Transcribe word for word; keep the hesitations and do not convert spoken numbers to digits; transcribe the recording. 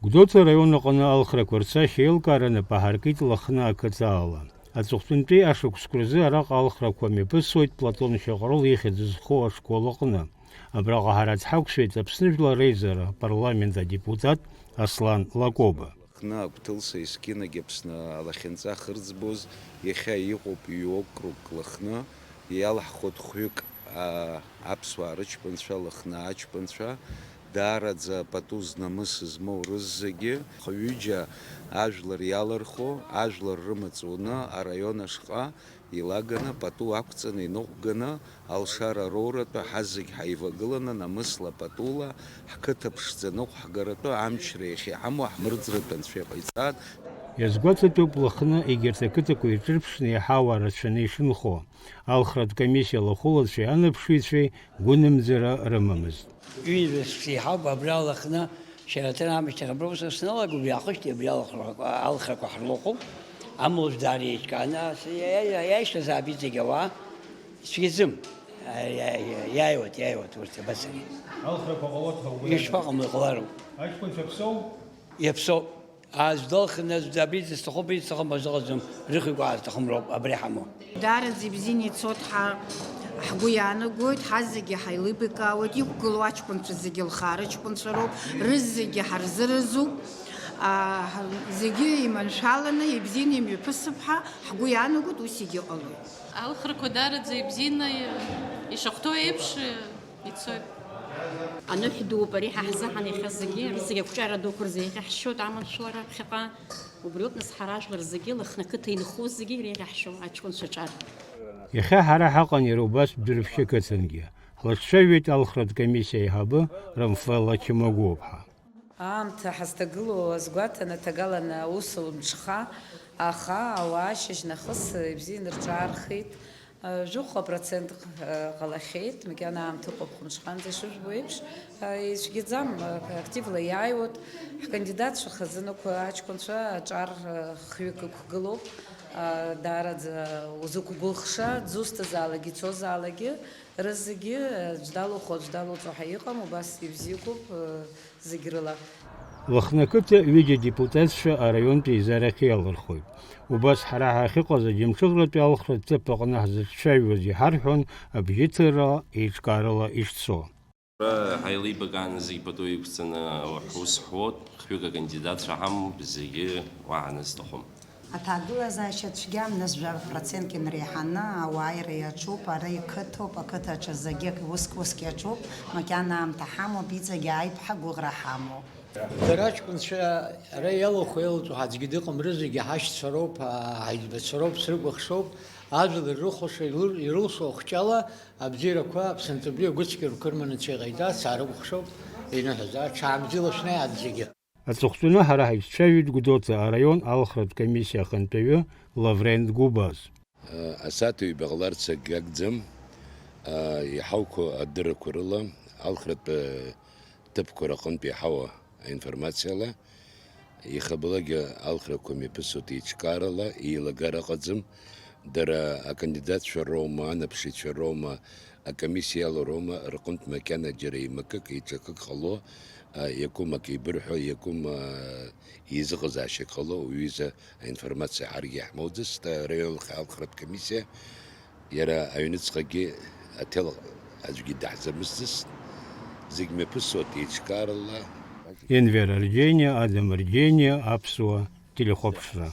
Гәдоуҭа араион аҟны алхрақәа рцашьа еилкаара нап аҳаркит Лыхны ақыҭа ала. Аҵыхәтәантәи ашықәсқәа рзы араҟа алхрақәа мҩаԥысуеит Платон Шьаҟрыл ихьӡ зху ашкол аҟны. Абраҟа ҳара дҳақәшәеит Аԥсны Жәлар Реизара апарламент адепутат Аслан Лакоба. Лыхны агәҭылса есқьынагь Аԥсны алахьынҵа ахырӡбоз, иахьа иҟоуп ҩ-округк Лыхны, иалаҳхуеит хәҩык, а, аԥсуаа рыҷкәынцәа, Лыхны аҷкәынцәа, даараӡа пату знамыс змоу рызегьы, хҩыџьа ажәлар иалырхуа, ажәлар рымаҵ уны араион ашҟа илаганы, пату ақәҵаны иныҟәганы, алшара роуратәы ҳазегь ҳаивагыланы, намысла патула ҳқыҭа ԥшӡа ныҟәҳгаратәы амчра иахьиҳамоу ҳмырӡратәы Анцәа иҟаиҵааит. Иазгәаҭатәуп Лыхны егьырҭ ақыҭақәа ирҿырԥшны иаҳа ауаа рацәаны ишынхо. Алхратә комиссиа лахәылацәеи анаԥшыҩцәеи гәынамӡара рымамызт. Ҩынҩажәа шықәса иҳауп абра Лыхны, шьараҭын аамышьҭахь абра ус сналагоит, иаахышьҭи абри алхра-, алхрақәа ҳрылахәуп. Амла даара еиҿкааны, ас иа-, иа-, иа-, иааишьҭызаап иҵегь ауаа, ицәгьаӡым. Иа-, иа-, иа-, иааиуеит, иааиуеит урҭ, абацари. Алхрақәа ҟалоит ҳәа угәы иаанагоит? Ишԥаҟам, иҟалароуп. Аҷкәынцәа ԥсоу? Иаԥсоуп. Аӡә далхны аӡә абри дызҭаху, абри дызҭаху, мазаҟаӡам, рыхҩык уааҭахым роуп абри ҳамоу. Даараӡа ибзианы ицоит ҳәа ҳгәы иаанагоит, ҳазегьы ҳаилибакаауеит, иқәгылоу аҷкәынцәа зегьы лхаа рыҷкәынцәа роуп, рызегьы ҳарзыразуп, аа, зегьы иманшәаланы, ибзианы имҩаԥысып ҳәа ҳгәы иаанагоит, ус егьыҟалоит. Алхрақәа даараӡа ибзианы ишахәҭоу еиԥш ицоит. Аныҳәа дууп ари ҳа ҳзыҳәан иахьа зегьы, зегьы ақәҿиара дуқәа рзы иреиӷьаҳшьоит аманшәалара ԥхьаҟа. Убри ауп, нас, ҳара ажәлар зегьы, Лыхны ақыҭа инхо зегьы иреиӷьаҳшьо аҷкәынцәа аҿар. Иахьа ҳара ҳаҟан иара убас Дәрыԥшь ақыҭангьы. Ҳлаҿцәажәеит алхратә комиссиа аиҳабы Рамфел Ачамагәыԥҳа. Аамҭа ҳазҭагылоу азгәаҭаны, ҭагаланы аус умҽха, аха ауаа шьыжь нахыс ибзианы рҿаархеит. Жәохә процент ҟалахьеит, макьана аамҭа ыҟоуп, хәымҽханӡа ишыжәбо еиԥш, ицәгьаӡам, активла иааиуеит. Ҳкандидатцәа хазынақәа аҷкәынцәа аҿар хҩык ықәгылоуп, даараӡа узықәгәыӷша, дзусҭазаалакгьы, ицозаалакгьы, рызегьы аӡә далухо, аӡә далуҵо ҳәа иҟам, убас ибзиақәоуп. Зегь рыла. Лыхны ақыҭа ҩыџьа депутатцәа араионтә еизарахь иалырхуеит. Убас ҳара ҳахьыҟаз аџьамҽыхратәи алхратә ҭыԥ аҟны ҳзыҿцәажәоз иҳарҳәон абжьыҭырра еиҿкаарала ишцо. Ҳаилибакааны зегь пату иқәҵаны ҳус ҳуоуп, хҩык акандидатцәа ҳамоуп, зегьы уаҳа анысҭахым. Аҭагылазаашьа цәгьам, нас жәаба процентк инреиҳаны ауааира иаҿуп, ара иқыҭоуп, ақыҭаҿы зегьы уск-уск иаҿуп, макьана аамҭа ҳамоуп, иҵегь ааип ҳәа гәыӷра ҳамоуп. Дара аҷкәынцәа ара иалахәу, иалҵуа аӡәгьы дыҟам, рызегьы ҳашьцәа роуп, ҳаиҵбацәа роуп, срыкәыхшоуп, ажәлар ирыхәаша, ирыл-, ирылшо ахәҷала абзиарақәа Аԥсынтәыбжьы агәыцәгьарақәа рманы Анцәа иҟаиҵа, саарыкәыхшоуп, иныҳәаз, аҽаанбзиала шәнеи аӡәгьы. Аҵыхәтәаны ҳара ҳаицәажәеит Гәдоуҭа араион алхратә комиссиа ахантәаҩы Лаврент Гәыбаз. Асааҭ ҩба ҟаларц акгьы акәӡам, иҳауқәо адыррақәа рыла, алхратә ҭыԥқәа рҟынтә иаҳауа аинформациала, иахьабалакгьы алхрақәа мҩаԥысуеит еиҿкаарала, еилагара ыҟаӡам, дара акандидатцәа роума, анаԥшыҩцәа роума, акомиссиа иалоу роума, рҟынтә макьана џьара еимакык, еиҿакык ҟало, а, иакәым акы еибырҳәо, иакәым, а, еизыҟазаашьак ҟало, уҩыза аинформациа ҳаргьы иаҳмоуӡацт, араион алхратә комиссиа, иара аҩныҵҟагьы аҭел аӡәгьы даҳзамысӡацт, зегь мҩаԥысуеит еиҿкаарала. Енвер Арџьениа, Адам Арџьениа, Аԥсуа телехәаԥшра.